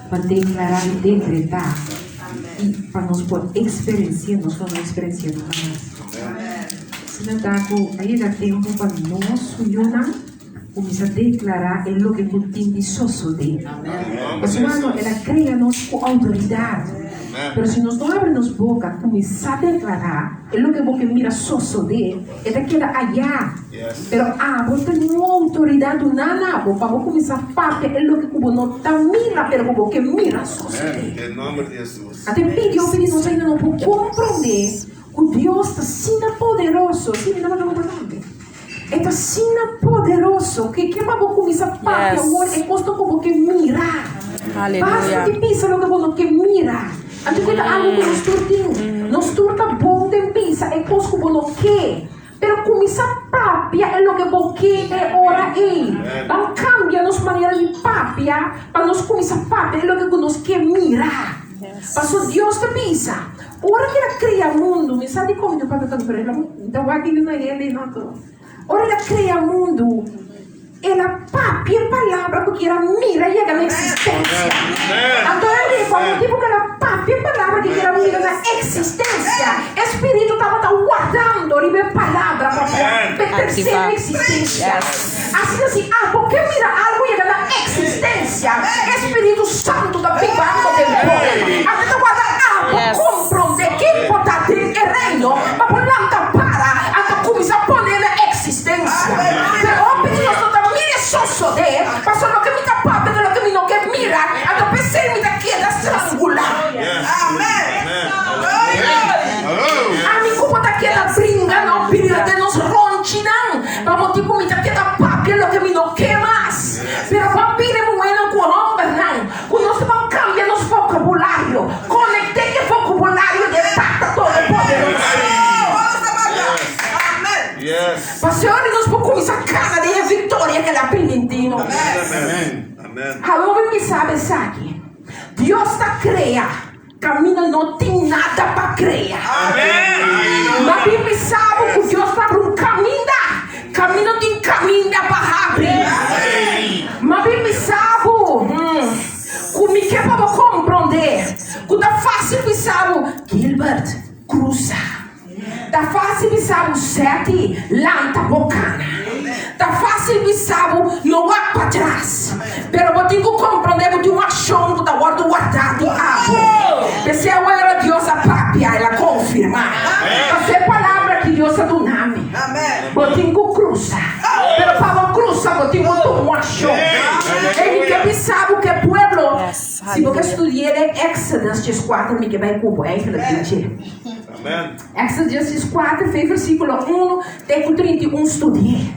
pa deklará i dekretá i pa nos por eksperensiá, nos lo no eksperensiá nunka mas. Asina ta ku a yega tempu pa nos su yunan kuminsá deklará e loke ku tin di sosodé. Pasobra no, el a krea nos ku outoridat. Pero si nos no abri nos boka kuminsá deklará e loke bo ke mira sosodé, e ta keda ayá. Pero abo ta un outoridat duná na bo pa bo kuminsá papia e loke ku bo no ta mira pero ku bo ke mira sosodé. Ate pidi hopi di nos ainda no por komprondé ku Dios ta asina poderoso. Sí, mi tabata konta tambe. E ta asina poderoso ku e ke pa bo kuminsá papia awor e kosnan ku bo ke mira. Basta di bisa loke bo no ke mira. Anto ku e ta algu ku nos tur tin. Nos tur ta bon den bisa e kos ku bo no ke. Pero kuminsá papia e loke bo ke e ora ei. Ban kambia nos manera di papia pa nos kuminsá papia e loke ku nos ke mira. Pasobra Dios ta bisa, ora ku el a krea mundu, mi sa dikon mi ta papia tantu, pero mi ta wak e na hende i no tur. Ora el a krea mundu, El a papia e palabra ku kier a mira yega na eksistensia. Anto el di, pa motibu ku el a papia e palabra ku kier a mira na eksistensia, e Spiritu tabata wardando riba e palabra pa por pertersé na eksistensia. Asina si abo ke mira algu yega na eksistensia, e Spiritu Santu ta bibando den bo. Anto e ta warda abo komprondé kiko ta den e Reino pa bo lanta para anto kuminsá pone na eksistensia. Pero hopi di nos no ta mira e sosodé, pasobra loke mi ta papia ta loke mi no ke mira, anto p'esei mi ta keda strangulá. Ami ku bo ta keda bringa no pierde nos ronchinan pa motibu ku mi ta keda papia loke mi no ke mas. Pero ban bira e muhénan ku hòmbernan ku nos ta ban kambia nos vokabulario, konekt'é ku e vokabulario di e Tata Todopoderoso. Pasobra di nos por kuminsá kana den e viktoria ku el a primintí nos. Awor mi sabi esaki, Dios ta krea kaminda no tin nada pa krea. Ma mi mi sabi ku Dios ta abri un kaminda kaminda no tin kaminda pa habri. Ma mi mi sabi ku mi ke pa bo komprondé ku ta fásil bisa bo, Gilbert, krusa. Ta fásil bisa bo seti, lanta bo kana. Ta fásil bisa bo no wak patras. Pero bo tin ku komprondé ku tin un akshon ku ta wòrdu wardá di abo. P'esei awor Dios a papia, el a konfirmá. Pasó e palabra ki Dios a duna mi, bo tin ku krusa. Pero pa bo krusa bo tin ku tuma un akshon. E mi ke bisa bo ku e pueblo, si bo ke studi'é den Exodus 14, mi ke bai ku bo eigenlijk den dje. Éxodo 14, fe versíkulo unu te ku 31 Studi'é.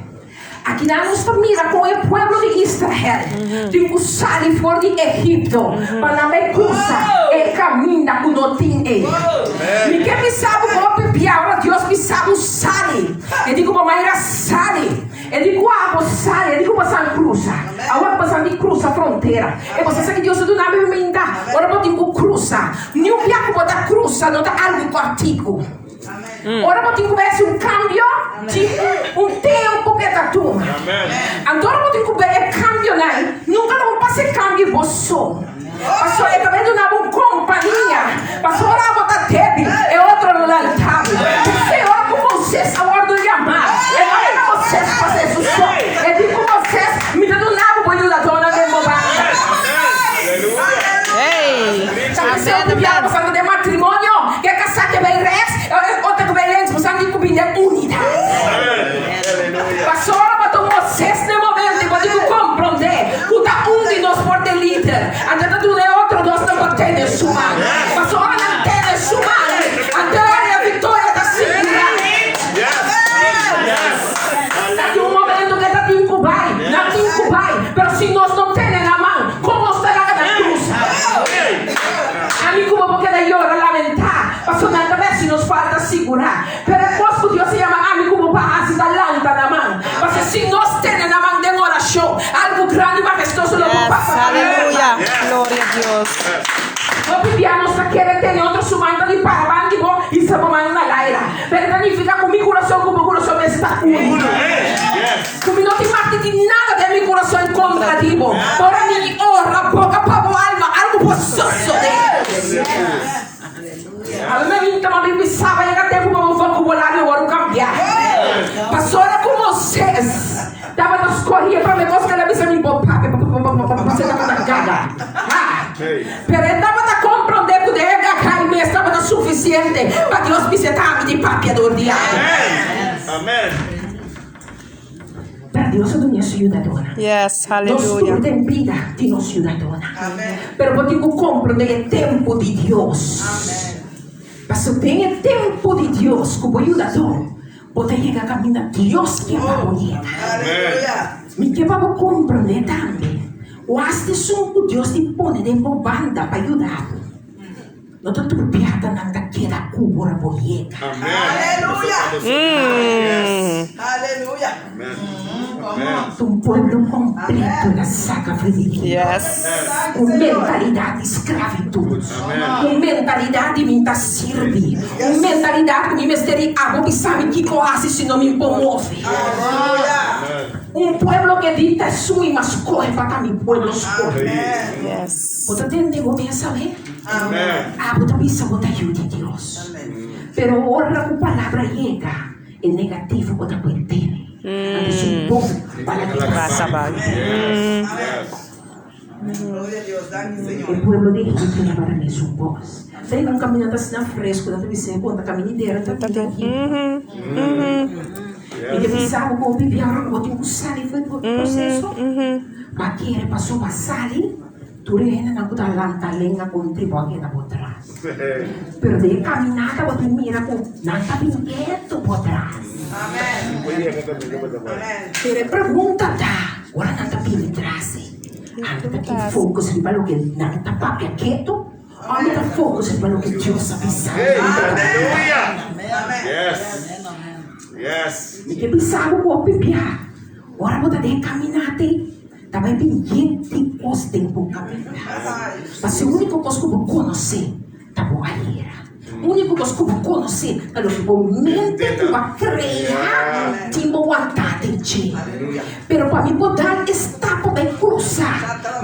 Akinan nos ta mira kon e pueblo di Israel tin ku sali for di Egipto pa nan bai krusa e kaminda ku no tin ei. Mi ke bisa bo hopi bia ora Dios bisa bo sali, e di ku bo manera sali. E di ku abo sali, e di ku bosan krusa. Awor bosan di krusa frontera. E bosan sa ki Dios a duna mi minta, ora bo tin ku krusa. Niun bia ku bo ta krusa no ta algu kòrtiku. Ora bo tin ku bai hasi un kambio, tin un tempu ku e ta tuma. Anto ora bo tin ku bai e kambionan, nunka lo bo pasa e kambio bo so. Pasobra e ta bai duna bo un kompania. Pasobra ora bo ta débil, e otro lo lanta bo. P'esei ora ku Moisés a wòrdu yamá, e no era Moisés pa hasi su so. E di ku Moisés, Mi ta duna bo bo yudadónan den bo banda. Ta p'esei hopi biaha boso anda den matrimonio, ke kasá ke bai rèks, e otro ke bai lènks, boso anda di ku bini den unidat. Pasobra ora bo ta un Moisés den momento, bo tin ku komprondé ku ta un di nos por ta e lider. Anto ta duna e otro dosnan pa tene su man. Pasobra ora nan tene su man, anto e ora e viktoria ta sigurá. Ta tin un momento ku e ta tin ku bai, nan tin ku bai, pero si nos no tene nan man, kon nos ta laga nan krusa? Ami ku bo por keda yora, lamentá, pasobra nan ta bai si nos falta sigurá. Pero e kos ku Dios a yama ami ku bo pa hasi ta lanta nan man. Pasobra si nos tene nan man den orashon, algu grandi i mahestoso lo por pasa pa nan. Aleluya! Gloria a Dios! Hopi bia nos ta kere tene otro su man ta di para ban di bo i sa bo man na laira. Pero e ta nifiká ku mi kurason ku bo kurason mester ta unu. Ku mi no tin mag di tin nada den mi kurason kontra di bo. Ora mi ora boka pa bo alma, algu. por sosodé. Awe mi ta mami bisaba yega tempu pa bo vokabulario wòrdu kambiá. Pasobra ku Moisés tabata skohí e promé kos ku el a bisa mi bo papia pasobra e tabata gaga. Ha! Pero e tabata komprondé ku den e gagai mes tabata sufisiente pa Dios bisa ta ami di papia dor di awe. Pero Dios a duna su yudadónan. Yes, Nos haleluya. tur den bida tin nos yudadónan. Pero bo tin ku komprondé e tempu di Dios. Pasobra den e tempu di Dios ku bo yudadó, bo ta yega kaminda Dios ke pa bo yega. Mi ke pa bo komprondé tambe, wak esun ku Dios tin pone den bo banda pa yuda bo. No ta tur biaha nan ta keda ku bo ora bo yega. Ta un pueblo kompleto el a saka for di Egipto. Ku mentalidat di sklavitut, ku mentalidat di mi ta sirbi, un mentalidat ku mi mester di abo bisa mi kiko hasi si no mi por move. Un pueblo ke di ta esun i mas kohe pa ta mi pueblo skohe. Bo ta tende bo mes awe? Abo ta bisa bo ta yu di Dios. Pero ora ku palabra yega, e negativo bo ta pui tene. Anto su bon pa laga pasa. E pueblo di Egipto tabata mesun bos. Ta riba un kaminata asina fresku, nan ta bisa e konta kaminidera ta bira Egipto. Mi ta bisa bo ku hopi biaha ku bo tin ku sali for di bo proseso. Bo a kere pasobra bo a sali. Tur e hendenan ku ta lanta lenga kontra bo a keda bo tras. Pero den e kaminata bo tin mira ku nan ta bin ketu bo tras. Pero e pregunta ta, ora nan ta bini tras ei, ami ta tin focus riba loke nan ta papia ketu òf mi ta focus riba loke Dios a bisa mi? Mi ke bisa bo ku hopi bia, ora bo ta den e kaminata ei, Ta bai bin yen tin kos den bo kabenta. Pasobra e úniko kos ku bo konosé ta bo ayera. Úniko kos ku bo konosé ta loke bo mente ku a krea tin bo wantá den dje. Pero pa mi por dal e stap pa bai krusa,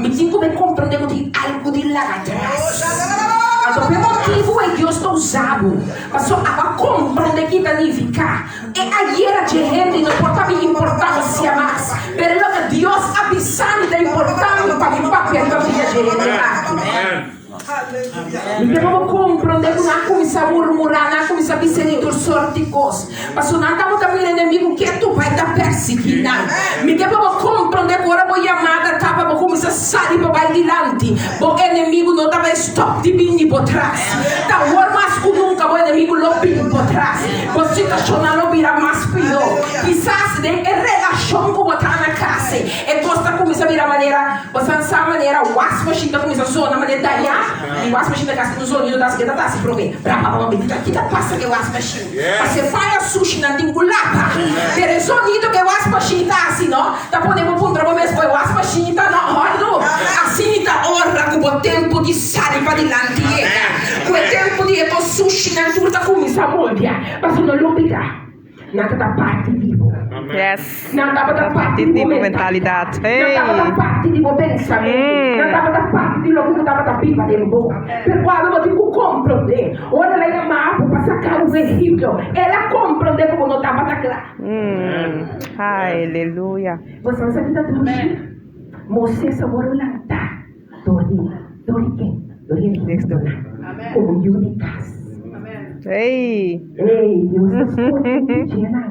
mi tin ku bai komprendé ku tin algu di laga atras. Anto p'e motibu ei Dios ta usa bo, pasobra abo a komprendé ki ta nifiká. E ayera dje hende no por ta mi importancia mas, pero e loke Dios a bisa mi ta importante pa mi papia riba bida dje hende aki. Mi ke pa bo comprende cu nan a cuminsa murmura, nan a cuminsa bisa di tur sort di cos, pasobra nan tabata mira enemigo ketu bai ta persigi nan. Mi ke pa bo comprende cu ora bo yamada ta pa bo cuminsa sali pa bai dilanti, bo enemigo no ta bai stop di bini bo tras. Ta awor mas cu nunca bo enemigo lo bini bo tras. Bo situashonnan lo bira mas pió. Kisas den e relashon ku bo ta na kas, e kos ta kuminsá bira manera, bo sa sa manera wasmashin ta kuminsá zona manera dañá, i wasmashin ta kasi un zonido ta hasi ke ta ta hasi promé, brabababa, mi di ta ki ta pasa ku e wasmashin? Pasobra e faya sushi nan tin ku laba. Pero e zonido ku e wasmashin ta hasi no, ta pone bo puntra bo mes, bo e wasmashin ta na òrdu? Asina ta ora ku bo tempu di sali padilanti yega. Ku e tempu di e kos sushinan tur ta kuminsá moldia, pasobra no lubidá, nan ta ta parti di bo. Nan tabata parti di bo mentalidat. Nan tabata parti di bo pensamentu. Nan tabata parti di loke ku tabata biba den bo. Pero ku awe bo tin ku komprondé, ora el a yama bo pa saka bo di Egipto, el a komprondé ku bo no tabata kla. Bo sa esaki ta dushi? Moisés a wòrdu lantá. Dor di, dor di ken? Dor di Egiptonan, komo yu di kas. Ey! Ey, Dios ta skohe un di djenan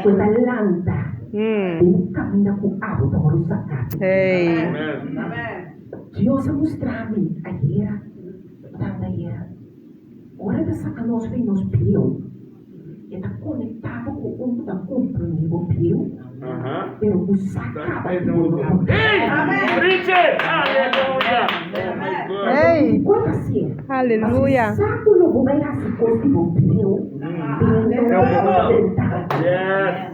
ku e ta lanta den e kaminda ku abo ta wòrdu saká di dje. Dios a mustra mi ayera, tanta ayera, ora e ta saka nos for di nos bieu, E ta konektá bo ku un ku ta komprondé bo bieu, pero ku sa kaba di bo no por. Hey! Kiko ta hasié? Aleluya! Pasobra sa ku lo bo bai hasi kos di bo bieu, pero no bo por drenta.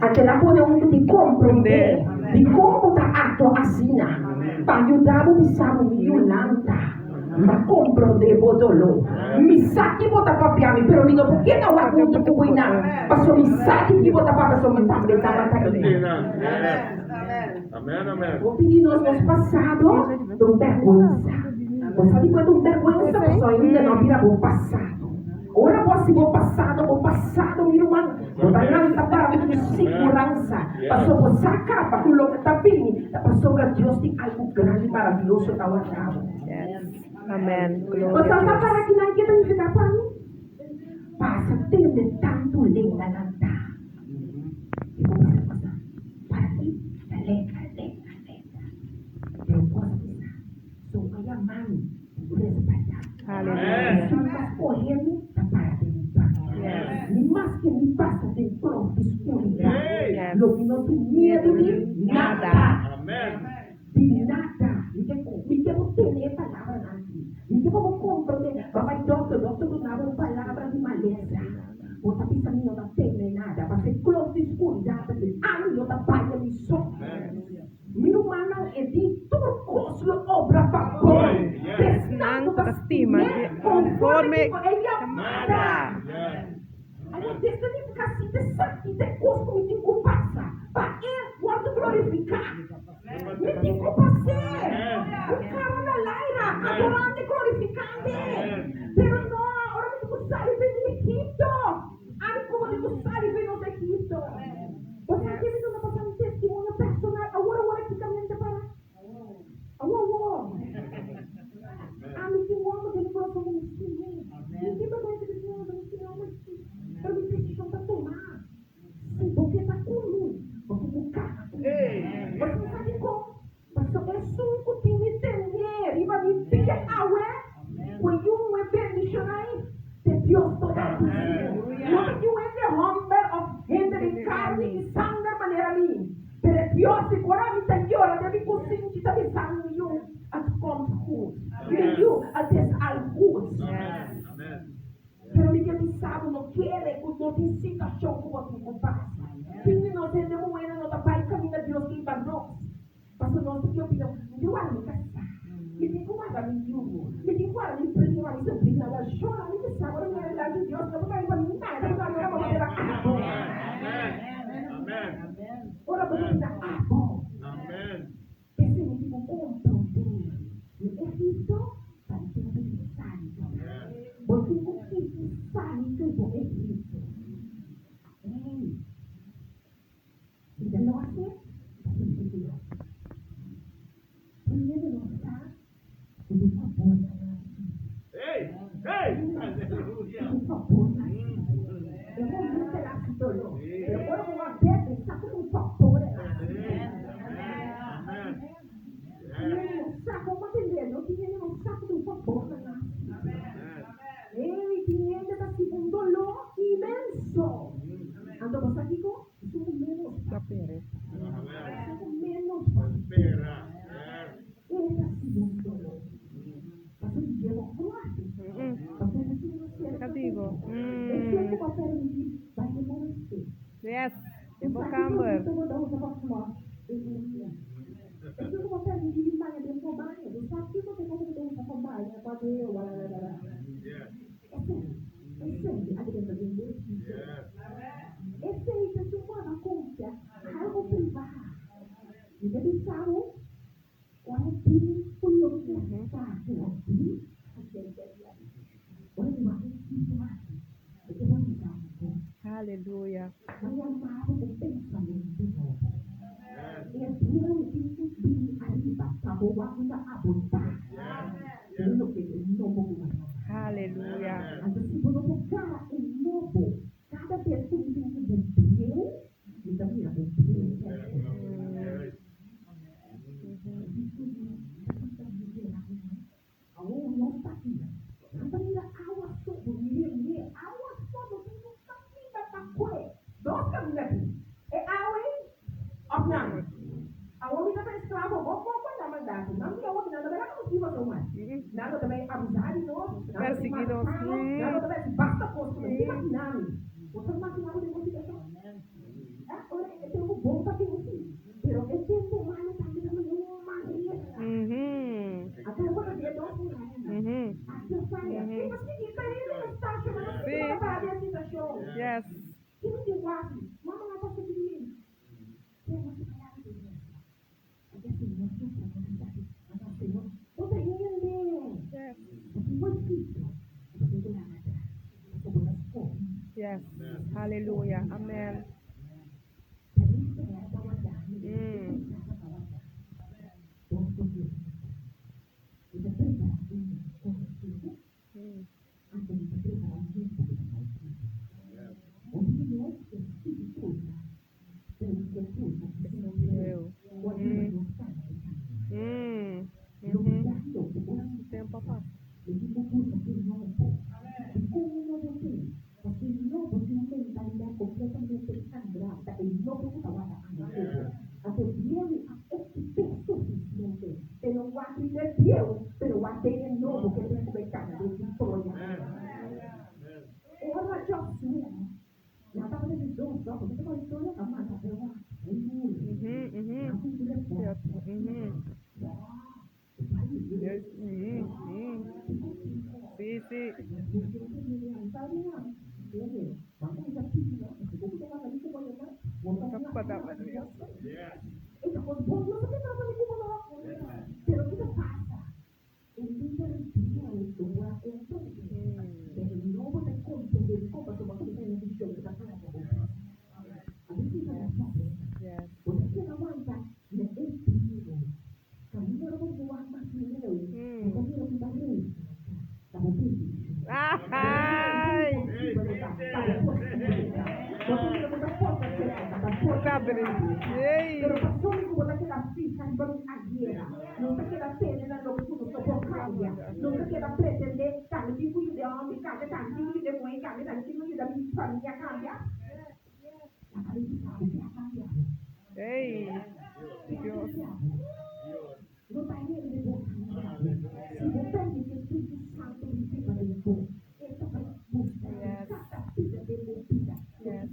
Anto el a pone un ku tin komprondé dikon bo ta aktua asina, pa yuda bo bisa bo mi Yolanda. Mi a komprondé bo doló. Mi sa ki bo ta papia mi, pero mi no por keda wak huntu ku bo einan, pasobra mi sa di ki bo ta papia, pasobra mi tambe tabata einan. Hopi di nos, nos pasado ta un bèrgwensa. Bo sa di ku e ta un bèrgwensa pasobra ainda no a bira bo pasado. Ora bo hasi bo pasado bo pasado, mi ruman, bo ta lanta para ku un siguransa pasobra bo sa kaba ku loke ta bini ta pasobra Dios tin algu grandi maravioso ta warda bo. Bo sa sa para kinan ke ta nifiká pa mi? Pasa tende tantu lenga nan ta. I bo bisa cosa, para ki ta lenga, lenga, lenga. Pero cos bisa, so a yama mi, mi ku respalda. Esun ku a scohe mi ta para den mi banda. Ni maske mi pasa den kloof di scuridad, lo mi no tin miedu di nada. Di nada. Mi ke mi ke bo tene e palabranan aki. Mi ke pa bo komprende. Bo a bai dokter, dokter duna bo un palabra di malesa. Bo ta bisa mi no ta tene nada. Pasobra e klof di skuridat ta di ami no ta bai mi so. Mi rumannan e di tur kos lo obra pa bon p'esnan ku ta stim'é konforme ku e yamada. Awor des ta nifiká si ta esaki ta e kos ku mi tin ku pasa pa e wòrdu glorifiká. Mi tin ku pas'é un kara na laira, adorando i glorifikando e. Pero no, ora mi tin ku sali for di Egipto. Ami ku bo tin ku sali for di nos Egipto. Bo sa ke mi duna pasa mi testimonio personal awor awor aki kaminda para? Awor awor. Ami tin un hòmber den mi kurason ku mi stim'é. Mi tin bèrgwensa di stim'é, mi stim'é hòmber aki. Pero mi desishon ta tomá. Si bo ke ta ku mi, bo tin ku kana ku mi. Bo tin sa dikon? Pasobra esun ku tin mi tené riba mi pia awe, ku e yu muhé bendishoná ei, te Dios Todoaltísimo. No ta tin un hende hòmber òf hende den karni i sanger manera mi, pero e Dios di ku ora mi ta yora den mi kusinchi ta bisa mi, Yu, het komt goed. Mi yu, het is al goed. Pero mi ke bisa bo, no kere ku no tin situashon ku bo tin ku pasa. Tin di nos hende muhénan no ta bai kaminda Dios ke iba nos. Pasobra nos ta tin opinion, Mi tin warda mi kasá, mi tin ku warda mi yu, mi tin ku warda mi prima, mi sobrina, la shona, mi ke sa ora mi a dilanti Dios no por bai pa mi nada, pasobra mi ora bo ta bira abo. Ora bo ta bira abo. P'esei mi tin ku komprondé mi Egipto ta di tempu di sali kaba. Bo tin ku kisi sali fo'i bo Egipto. Ey! Si ta lo hasié, ta sinti ku lo hasié. Tur hende no sa ku di fabor nan a hasi. Tur hende no sa ku di fabor nan a hasi. E momento el a hasi doló, pero ora bo wak bek, bo sa ku ta un fabor el a hasi. Tin hende no sa, bo atendé, no? Tin hende no sa ku ta un fabor nan a hasi. Ey, tin hende ta hasi un doló inmenso. Anto bo sa kiko? Esun ku ménos papia. Esun ku ménos papia. E ta hasi un doló. Pasobra di dje bo kuatu. Pasobra di dje bo sierto punto. Esun ku bo a permití bai den bo wc. Yes, den bo kamber. Bo ta usa pa flush e urina. Esun ku bo permití bin baña den bo baño. Bo sa kiko ta e cosa ku ta usa pa baña, pa deo, walalala. Esei, esei a drenta den bo bida. Esei ta esun ku aba konfia algu privá. Mi ta bisa bo, ora e bin ku loke ta ku a bin, ora mi wak e tipo aki, e ta bisa bo. Aleluya. Nan yama bo ku pensamentu nobo. E bieu tin ku bini ariba pa bo wak unda abo ta den loke ta e nobo ku bo a yama. Aleluya. Anto si bo no por gara e nobo kada bes ku mi bin ku bo bieu, mi ta mira bo bieu bek. Awor nos ta aki. Nan ta mira awa so, bo mira mira awa so, no tin un kaminda pa kue. Dos kaminda tin, e awa ei òf nan. Awor mi ta ta esklabo, bo por manda mandatu. Nan di awor nan ta bai laga nos biba so mas. Nan no ta bai abusá di nos, nan no ta bai matá nos, nan no ta bai hasi basta kos ku nos. Bo imaginá mi? Bo ta imaginá bo den bo situashon? Eh, ora e tempu bon ta bin si, pero e tempu malu tambe ta manda un manera. Anto bo ta di e dos muhènan. Aki a faya. Mi ta sigui ta hende na stasio, ma no sigui pa para den situashon. Ki mi tin wak? Mama nan ta sigui di Pero nos ta palabra di Dios. Anto Señor su por a bisa aki, anto Señor, bo ta hende. Yes. Hallelujah. Amen. Meu. Mm. Mhm. Tempo a pasa. Mhm, mhm. Cierto. Mhm. Yes. Mhm, mhm. Si, si. Palabra di Dios. Yes. Ai! Sabri. Ei! Ei! Dios. Yes. Yes.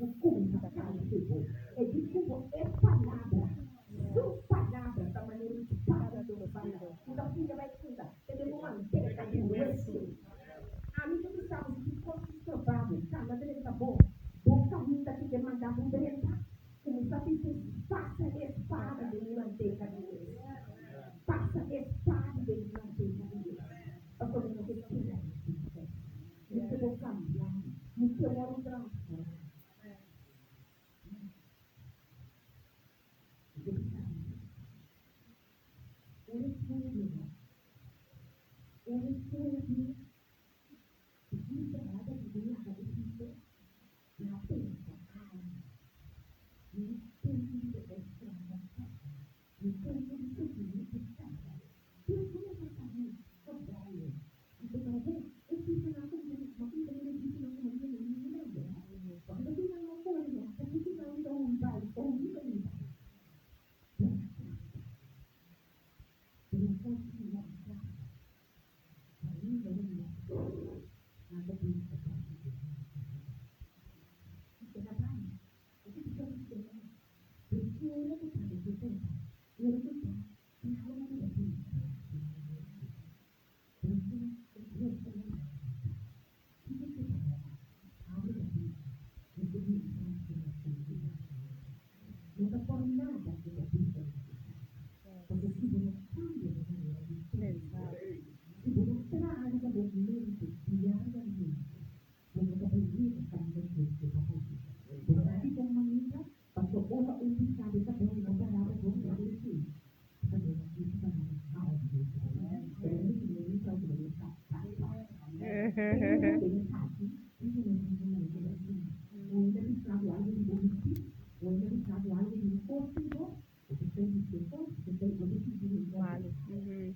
Malo. Mhm.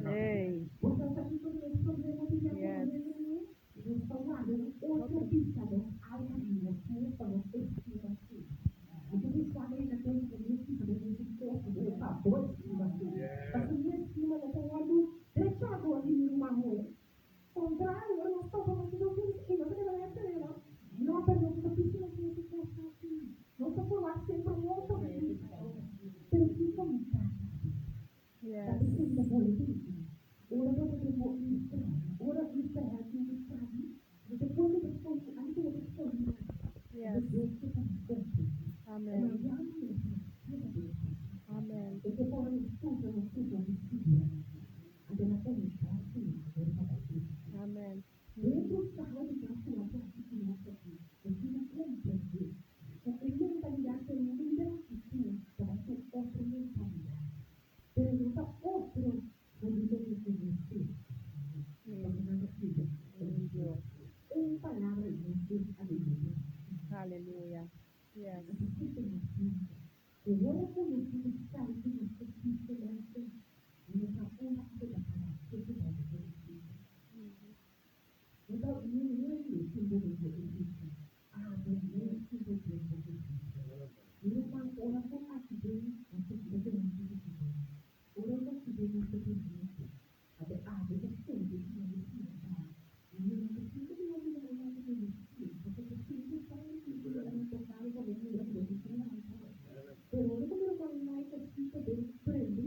Ei. Yes. Yes. Yes. Amen. Amen. ku nos tin ku sali di nos diferente, no ta ora ku ta para ketu pa bo por escucha. No ta niun hende tin bo mester escucha, abo mes tin bo den bo escucha. Mi ruman, ora ku akiden nos ta keda den un difícil, ora ku akiden nos ta primento, Abo abo ta sinti ku nan ta sinta i nan ta sinti ku hopi nan nan ta minister pasobra ta sinti tantu ku nan ta toka bo pa bo mira ku bo tin speransa. Pero ora ku mi ruman Mike a sita den prendé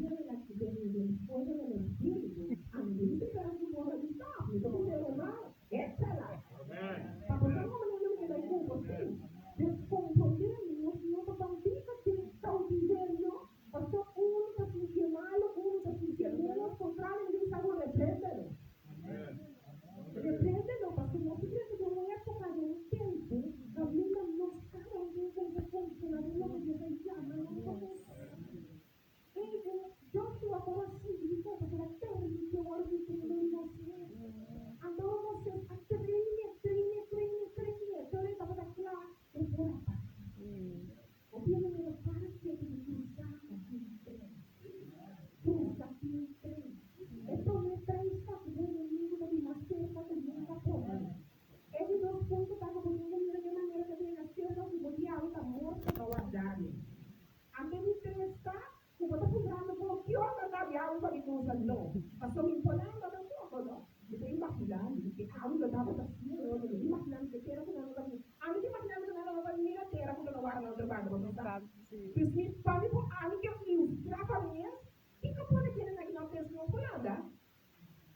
den den fuego del espiritu ami no tin speransa ku bo a di stop mi ta bisa e ruman échala pa bo ta hopi nan lo bai ku bo si deskomprondé nos no ta ban biba den cautiverio. Pasobra unu ta sintié malu, unu ta sintié ménos, kontrario mi ta bisa bo, repréndelo. Repréndelo, pasobra nos ta drenta den un époka, den un tempu, kaminda nos kada un tin ku funshoná den loke Dios a yama nos pa funshoná. Ei, ku Joshua por a sigui dikon? Pasobra a permitié wòrdu di trino di Moisés. Anto Moisés a train'é, train'é, train'é, train'é, te ora e tabata kla, e por a pasa. Gobierno no lo para ketu di cruza tin tren. Cruza tin tren. E prome tren sta cu bo enemigo ta bin mas cerca cu nunca prome. E di dos punto ta cu bo tin cu mira den manera ta bini na cerca cu bo diablo ta morto pa wardabo. Anto di tres ta cu bo ta puntrando bo ki ora ta diablo pa bin cruza no. Pasobra mi imponando tampoco no. Mi ta imaginando ke awe lo tabata siña no, mi ta imaginando ke tera ku nan lo ta bin. Ami ta imaginando ku nan lo ta mira tera ku lo wara na otro banda, bo no sa. Pues mi, pa mi por ami ke ilustra pa mi mes, kiko pone kende nan ki nan pensa nos por anda?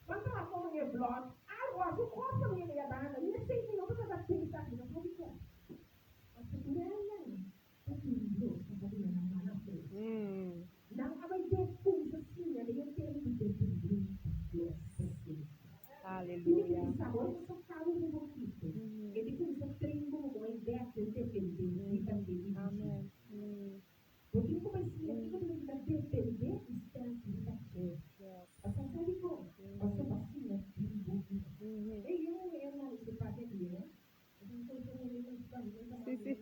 Ban traha komo den e blog, algo hasi un kos pa mi yega ya banda, mi esei mi no ta trata pensa aki, no sa dikon. Pasobra nan ta tin Dios ku ta bini nan mana fe. Nan a bai den kumsa siña den e tempu di dependé di Dios presensia. Tiene ku bisa ora bo sa kabu ku bo Cristo, e di kumsa train bo pa bo bai bek den dependé riba dje i dje. Bo tin ku bai siña kiko ta nifiká dependé i stèns riba dje. Pasobra sa dikon? Pasobra bo a siña den bo bida. E yu muhé a manda su papia di e. Sí, sí.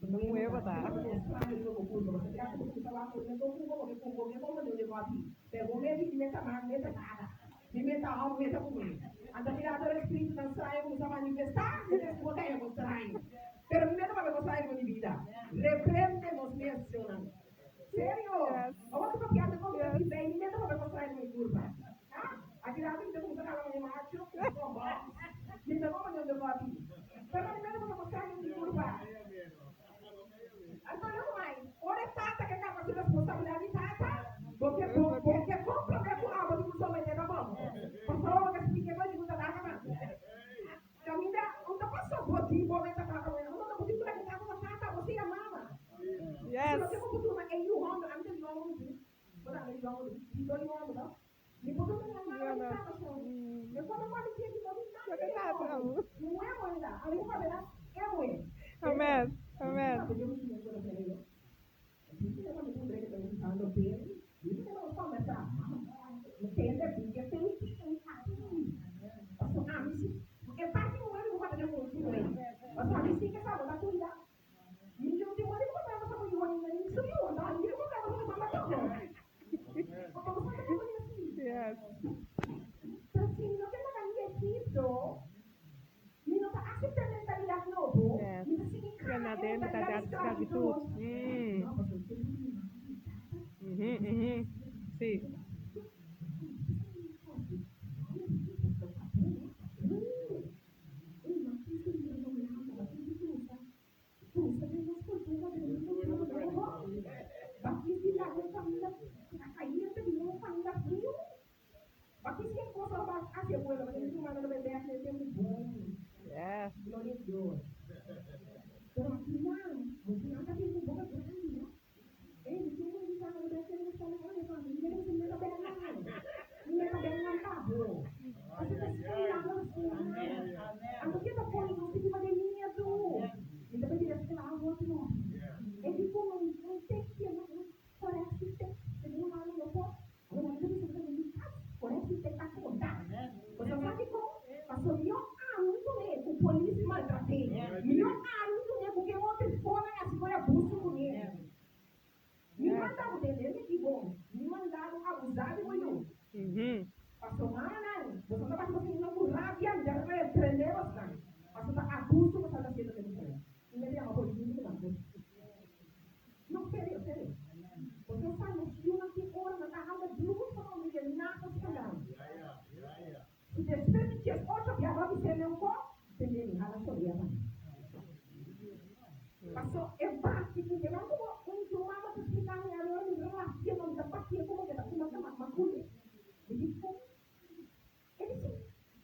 No mueva ta. Yes. Amen. Amen. Yes. Yes. Gana den mentalidad di esclavitud. Mhm, mhm. Sí. Yes. Mihó ami dun'é ku ken otro esponan hasi koe abuso kuné. Mi manda bo tende mi ki bon. Mi manda bo abusá di bo yu. Paso mamanan, boso ta bati boso yunan ku rabia, mi ta reprendé bosnan, paso ta abuso boso ta hasiendo den Israel. Mi mester yama polis huntu ku nan pues. No, serio, serio. Boso sa nos yunan tin ora nan ta handa blues pa nan obliga nan pa skandal. Si despues di 18 bia bo a bis'é un kos, tende mi, hala choria pa mi. Paso e bati ku ke nan komo un tu mama ta splika mi ami ora mi rapia no mi ta batié komo ke ta kuma ta mak makuli. Mi di kon? E di si,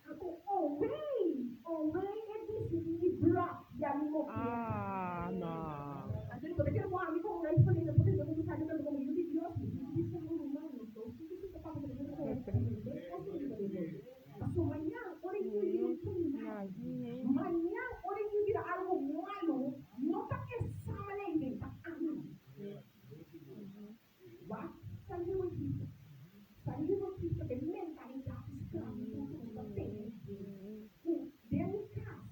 anto owei, owei e disidí di blòk ya mi mokia. Ah, no. Anto di bo ta kere ku ami komo una hispaniana por kere ku sa mi tambe komo yu di Dios? Mi tin ku bisa un ruman nos dos tin ku sinta papia pasobra mi ta comprende kos ku mi ta den Dios. Pasobra mañan ora e yu bira un kriminal, mañan ora e yu bira algu malu, no ta e sama lei den, ta ami. Wak, sali di bo Egipto. Sali di bo Egipto ku e mentalidat di sklabitut ku nos ta tene ku den un kas,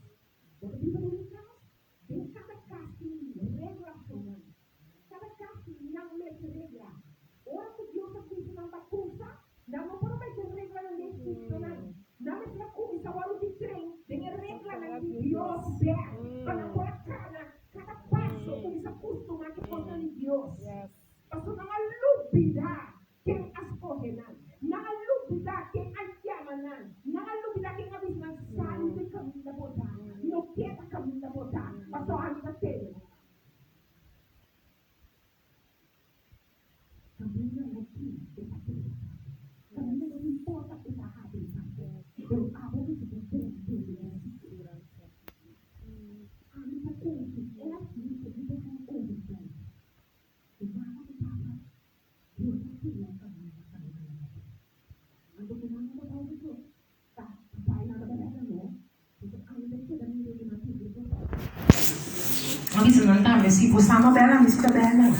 bo ta biba den un kas, den kada kas tin reglacionnan. Kada kas tin nan mes regla. Ora ku Dios a bisa nan pa krusa, nan no por a bai ku e reglanan di egiptonan. Nan mester a kuminsá wòrdu di tren den e reglanan di Dios bèk pa nan por a kana kada paso, kuminsá kustumá ku e kosnan di Dios. Pasobra nan a lubidá ken a skohe nan. Nan a lubidá ken a yama nan. Nan a lubidá ken a bisa nan, Sali di kaminda bo ta. No keda kaminda bo ta, pasobra ami ta tene bo. Kaminda no tin e ta kere tambe. Kaminda no importa e ta habri tambe. Pero abo mester por comprende e siguransa. Ami ta konfi of mi por mi por haña overtuig. Ku mama ku papa Dios a kria kaminda kaminda nan ta tin. Anto ku nan no ta bou di Dios. Ta bai nan ta bèrda no. A bisa nan tambe, si bo sa no bèl, ami si ta bèl nan.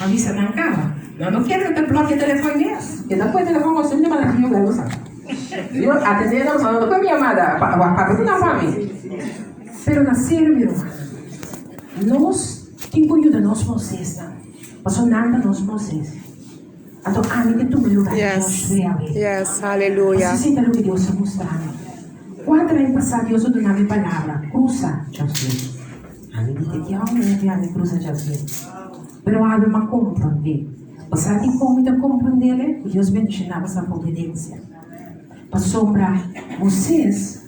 A bisa nan kaba, nan no kier ta blòkia telefòn mes. E ta kohe telefòn gosi mi ta manda tio bèl bo sa. Yo atendé nan, nan no ta kohe mi yamada, papia ku nan pa mi. Pero na serio mi rumannan, nos tin ku yuda nos Moisésnan, pasobra nan ta nos Moisés. Anto ami ke tuma e lugar di Josué awe. Yes, aleluya. Así sinta loke Dios a mustra mi. Kuater aña pasá Dios a duna mi palabra, Krusa Josué. Ami di ke kiau mi a fia mi krusa Josué. Pero awe m'a komprondé. Bo sa dikon mi ta komprondé? Ku Dios bendishoná bo sa ku obedensia. Pasobra Moisés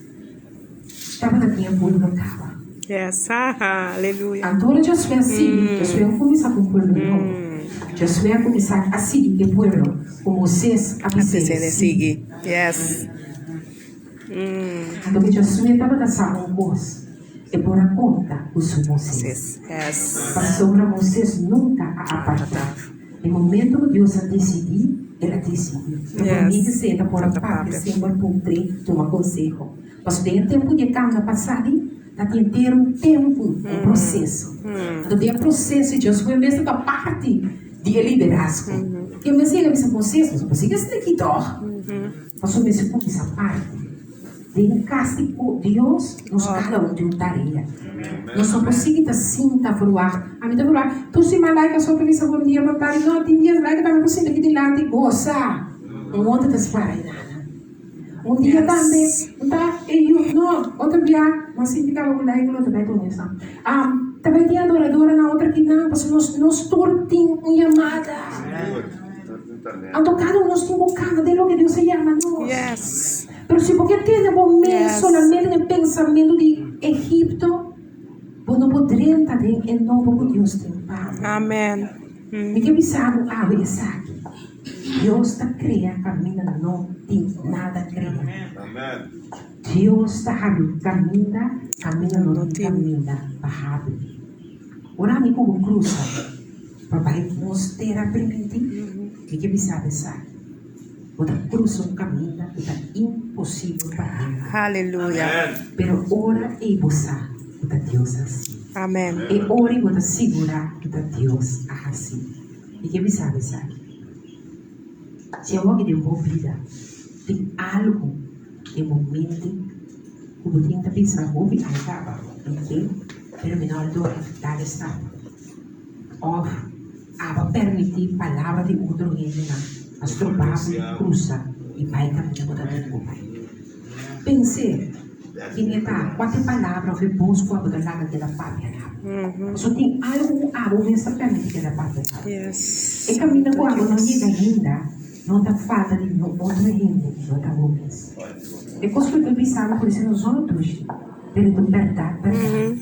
tabata tin e pueblo kaba. Yes, aleluya. Anto ora Josué a sigui, Josué a kuminsá ku un pueblo nobo. Josué a kuminsá a sigui e pueblo ku Moisés a bis'é sigui. Yes. Anto ku Josué tabata sa un kos, e por a konta ku su Moisés. Yes. Pasobra Moisés nunka a apartá. E momento ku Dios a disidí, el a disidí. Ta por mi esei ta por a papia semper puntr'é tuma konseho. Pasobra den e tempu di e kambio a pasá di, ta tin henter un tempu, un proseso. Anto den e proseso Dios mes ta parti di e liderazgo. Ke mes yega bisa Moisés, Boso por sigui esaki aki tòg? Pasobra mester kuminsá parti. Den kas di Dios, nos kada un tin un tarea. Nos no por sigui ta sinta verwagt. Ami ta verwagt tur siman laika so ta bisa bon dia, bon tardi. No, tin dias laika tambe por sinta aki dilanti gosa. Un otro ta spara i nada. Un dia tambe un ta e yu, no, otro bia mas sinti kaba ku laika lo ta bai duna esan. Ta bai tin adoradornan otro kinan pasobra nos nos tur tin un yamada. Anto kada un nos tin ku kanta den loke Dios a yama nos. Pero si bo ke tene bo mes solamente den pensamentu di Egipto, bo no por drenta den e nobo ku Dios tin pa bo. Amen. Mi ke bisa bo awe esaki, Dios ta krea kaminda no tin nada krea. Dios ta habri kaminda kaminda no tin kaminda pa habri. Ora mi ku bo krusa pa bai nos tera primintí, mi ke bisa bo esaki. Bo ta crusa un caminda cu ta imposibel pa hende. Haleluya. Pero ora ei bo sa cu ta Dios a haci. Amen. E ora ei bo ta sigura cu ta Dios a haci. Mi ke bisa bo esaki, Si awor den bo bida tin algu den bo mente cu bo tin ta bisa hopi ai caba. Mi ke, pero mi no a logra dal e stap. Òf abo a permití palabra di otro hendenan pa stroba bo di krusa i bai kaminda ku ta duna bo bai. Pens'é, ken e ta? Kua ta e palabra òf e bos ku abo ta laga keda papia na bo? Pasobra tin algu ku abo mes ta permití keda papia na bo. E kaminda ku abo no yega ainda no ta falta di niun otro hende, no ta bo mes. E kos ku e ta bisa bo por esei no solo dushi, pero e ta un bèrdat bèrdat.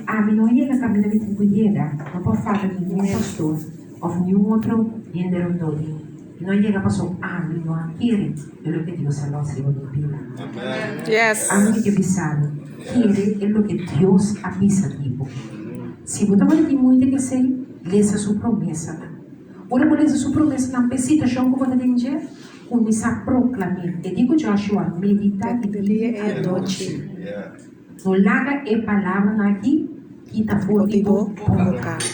Ami no a yega kaminda mi tin ku yega, no por falta di niun pastor òf niun otro hende rondó di mi. Mi no a yega pasobra ami no a kere e loke Dios a lòs riba mi bida. Ami mi ke bisa bo, kere e loke Dios a bisa di bo. Si bo tabata tin moeite ku esei, lesa su promesanan. Ora bo lesa su promesanan p'e situashon ku bo ta den dje, kuminsá proklam'é. E di ku Joshua, Meditá di dia i anochi. No laga e palabranan aki kita for di bo boka.